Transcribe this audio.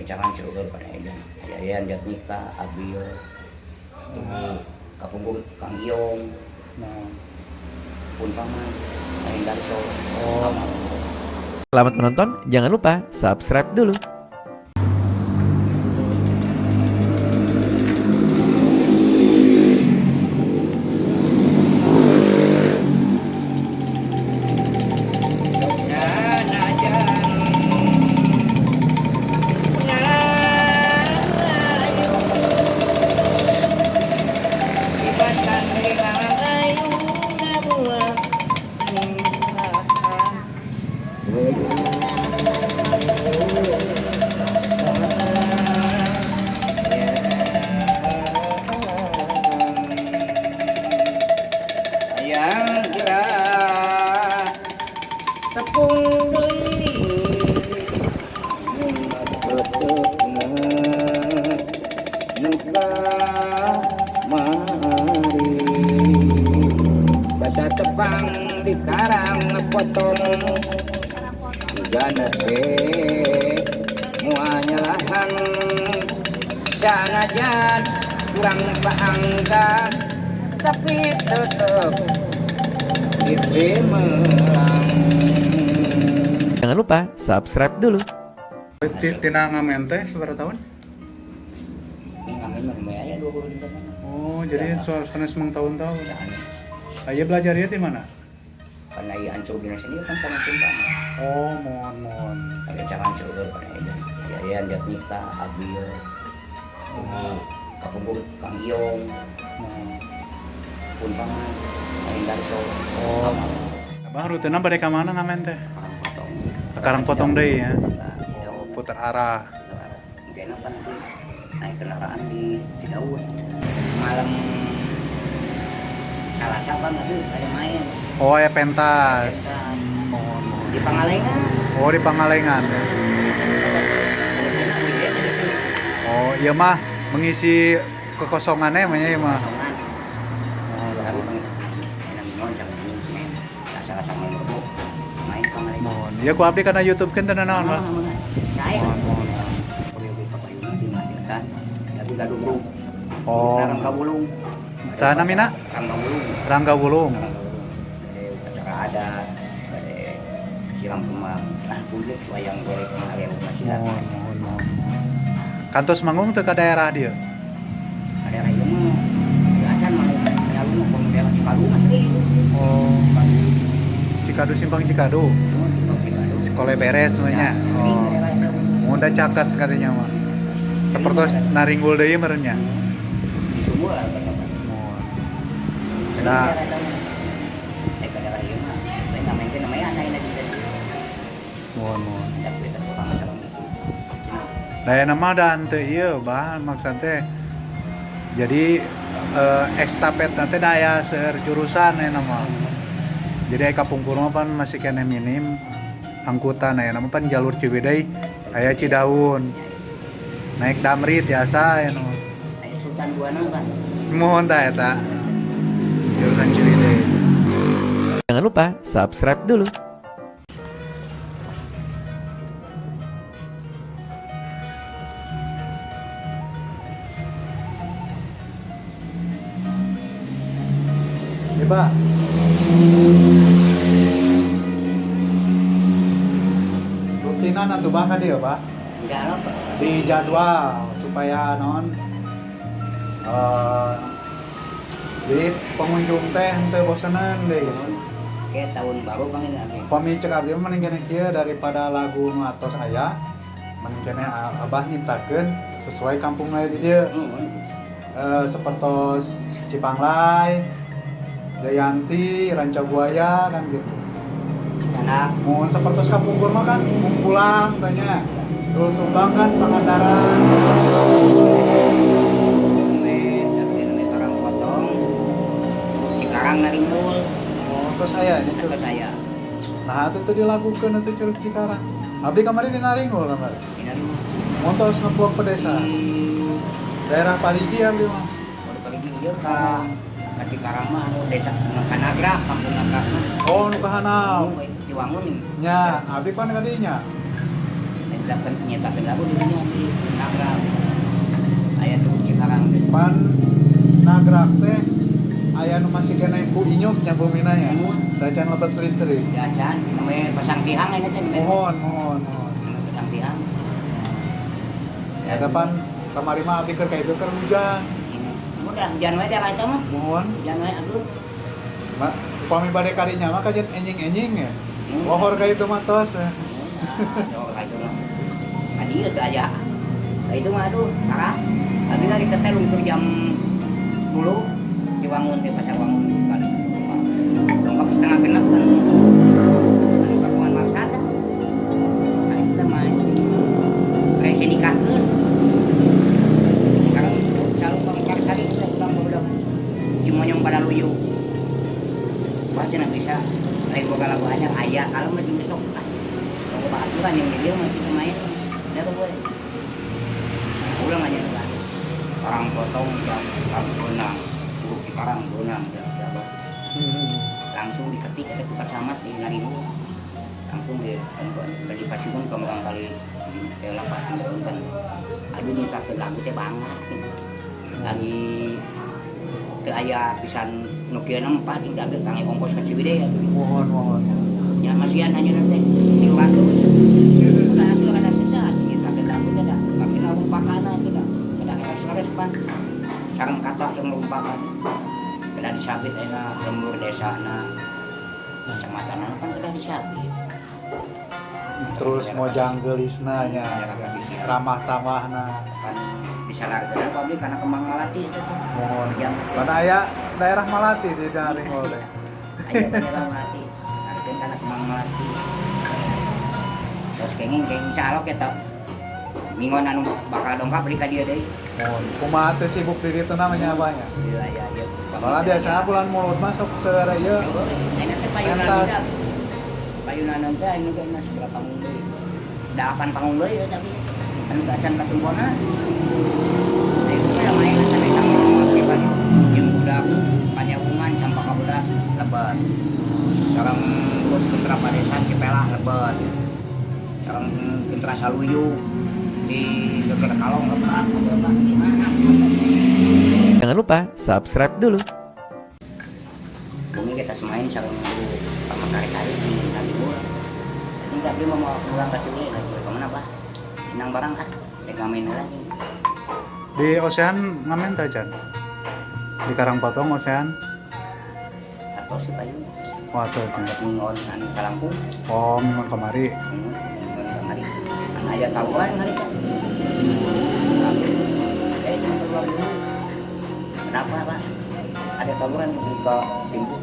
Rencangan seueur pada edan. Aya Yayan Jatnika, Abil, tuh kapungkur Kang Iyong, Nah. pun paman, Aing Darso. Oh. Selamat menonton, jangan lupa subscribe dulu. Yang gerak tepung deui nuka mari basa tepang di karang potong gana teh moal nyalahan sanajan kurang paangkan tapi tetep ditemelang. Jangan lupa subscribe dulu. Tina ngamen teh seberapa tahun? Ini ngamen mah lumayan ya 20 tahun. Oh, jadi Ya. soal sanes mang tahun-tahun. Aya belajar ieu di mana? Karena iya ancur dina seni kan sama timbang. Oh, mohon mohon. Rencangan seueur pada edan. Aya Yayan Jatnika, Abil, tuh kapungkur Kang Iyong, Nah. pun paman, Aing Darso. Oh. Abah rutena bade ka mana ngamen teh? Karang Potong. Ke Karang Potong deui ya. Nah, Cidaun. Oh, putar arah. Mungkin apa nanti naik kendaraan di Cidaun. Malam Salasa bang nanti ada main. Oh, aya pentas. Pentas. Mohon mohon. Di Pangalengan. Oh, di Pangalengan ya. Oh, iya mah mengisi kekosongannya emangnya iya mah. Kosongan. Mohon Hari mohon. main rasa-rasa main rebo. Main Pangalengan. Mohon. Ya ku abdi kana YouTube kan teu naon, Pak. Saya. Mohon mohon. Koreografi Papayuna dimainkan. Lagu Gadung. Oh. Rangga Wulung. Saha namina? Rangga Wulung. Rangga Wulung. Rangga Wulung. Dari upacara adat, dari siram kemang, ah publik wayang golek area masih Mohon mohon mohon. Kantos manggung teu ka daerah dia. Daerah ieu mah acan mah selalu mah komo daerah Cikadu mah sering. Oh. Cikadu Simpang Cikadu. Cuma Simpang Cikadu. Sekolah beres semuanya. Ya, sering Oh. daerah itu. Mun da caket katanya mah. Sepertos naringgul deui meureun nya. Di sumur lah kata. Mohon. Sering Nah. daerah itu mah. Eh ka daerah ieu mah, lain ngamainkeun namanya aneh lagi tadi. Mohon mohon. Tapi tetep orang sareng itu. Nah, nama da henteu ieu bah maksud teh. Jadi estafet nanti da aya seueur jurusan aya mah. Jadi aya kapungkur mah pan masih keneh minim angkutan aya nama pan jalur Ciwidey aya Cidaun. Naik Damri tiasa aya nu. Aya Sultan Buana kan. Mohon ta eta jurusan Ciwidey. Jangan lupa subscribe dulu. Ya, Pak. Rutinan atuh bah ka dieu, Pak. Enggak lah, Pak. Di jadwal supaya non eh jadi pengunjung teh henteu bosenan deh gitu. Oke, tahun baru Bang ini abi. Pami cek abdi mah mending keneh kieu daripada lagu nu atos aya mending keneh abah nyiptakeun sesuai kampung di dieu. Sepertos Cipanglai, Jayanti, Ranca Buaya kan gitu. Anak Mun sepertos kapungkur mah kan pulang tanya. Terus Sumbang kan Pangandaran. men, tapi namanya orang potong. Cikarang Naringgul, Oh, terus aya nya ke saya. Nah, itu tuh dilakukan itu Curug Cikarang. Abdi kamari di Naringgul kamari. Ini dulu. Mun tos ngeplok pedesa. Daerah Parigi abdi mah. Baru pergi dia ke Cikarang mah anu desa Kanagra, kampung Nagrak mah. Oh, nu ka Hanau. Diwangun nih. Nya, abdi kan ka dinya. Nyiptakeun nyiptakeun lagu dulunya di. Pan nagrak teh aya nu masih keneh ku inyuk nya bumina nya. Sacan lebet listrik. Ya can, namanya pasang tihang ini teh. Mohon, mohon, mohon. Pasang tihang. Ya pan kamari mah abdi keur ka itu keur hujan. Udah hujan wae teh ka mah. Mohon. Hujan wae aduh. Ma, upami bade kadinya mah kajian enjing-enjing ya. Lohor ka itu mah tos. Ya. Aduh, ka itu mah. Kadieu teu aya. Ka itu mah aduh, parah. Abi lagi teh lungsur jam 10 diwangun di pasar wangun kan. Lengkap 5.30 kan. Anu kapungan marsada. Nah, itu teh main. Kayak saya nikahkeun. Sekarang calon pangkar tadi kita pulang udah cimonyong pada luyu. Wah, cenah bisa. Lain boga lagu anyar aya kalau mah jeung besok. Ah, loba aturan yang di dieu mah kita main. Udah boleh. Ulang aja kan. Orang potong jam karang benang, cukup di karang benang jam siapa. Langsung diketik ada tukar camat di Naringu. Langsung di kan lagi pasukan pemegang kali di lapak kan. Aduh nyiptakeun lagu teh banget gitu. Dari teu aya pisan nu kieu nempat jeung diambil kangge ongkos ka Ciwidey atuh. Mohon, mohon. Ya masihan hanya nanti 300. Udah atuh kada sesat nyiptakeun lagu teh da. Kaki rumpakana atuh da. Kada keres-keres pan. Sareng kata sareng rumpakan. Kada disabit ayeuna lembur desana. Kecamatan kan kada disabit. Terus mojang geulisna nya. Ramah tamahna. Kan disalarkeun pabrik karena kembang malati itu tuh. Mohon. Jam Karena aya daerah Malati di Naringgul teh. Aya daerah Malati. Salarkeun kana kembang malati. Terus kenging kenging calok eta. Mingon anu bakal dongkap beli ka dieu deui. Mohon. Kumaha teh sibuk di ditu namanya abahnya? Iya iya iya. Soalnya biasanya bulan Mulud mah sok saudara ieu. Ayeuna teh payunan Pentas. budak. Payunan teh anu ge seberapa panggung deui. Delapan panggung deui ya tapi anu acan kacumpona. Ayo kita main sampai tanggung pagi jeung budak Panyawungan Campaka Bodas lebet. Sareng grup Gentra Padesan Cipelah lebet. Sareng Gentra Saluyu di Geger Kalong lebet. Jangan lupa subscribe dulu. Bumi kita semain sareng guru Pamekarsari di Naringgul. Jadi abdi mau pulang ke Ciwidey lagi kemana Pak? Senang barang ah, rek ngamen lagi. Di Osean ngamen teh Can? Di Karangpotong Osean? Atau si payun. Oh, atos ya. Atos mingon anu kalangkung. Oh, minggon kamari. Mingon kamari. Anu aya tawuran hari kan. Cuma keluar dulu. Kenapa Pak? Ada tawuran di ke timbu.